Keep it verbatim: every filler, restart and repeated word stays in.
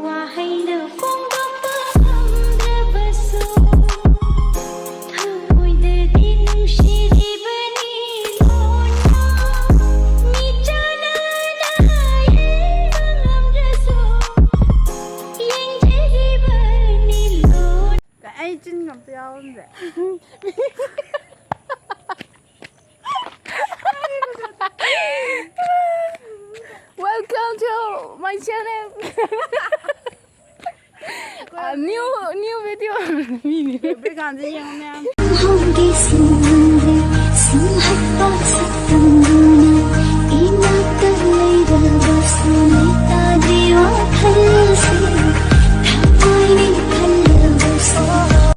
ꯋꯥꯍꯩꯅ ꯐꯣꯡꯗꯣꯛꯄ ꯉꯝꯗ꯭ꯔꯕꯁꯨ, ꯊꯃꯣꯏꯗꯗꯤ ꯅꯨꯡꯁꯤꯔꯤꯕꯅꯤ ꯂꯣꯟꯅ꯫ ꯃꯤꯠꯆꯥꯟꯅꯅ ꯍꯥꯏꯕ ꯉꯝꯗ꯭ꯔꯁꯨ, ꯌꯦꯡꯖꯔꯤꯕꯅꯤ ꯂꯣꯟꯅ꯫ ꯑꯩ ꯆꯤꯟ ꯑꯝꯇ ꯌꯥꯎꯔꯝꯗ꯭ꯔꯦ꯫ Welcome to my channel. A new, new video. Mini. Background ꯁꯦ ꯌꯦꯡꯉꯣ ꯃꯌꯥꯝ꯫ ꯍꯧꯒꯤ ꯁꯤꯡꯗꯤ ꯁꯨꯝꯍꯠꯄ ꯁꯛ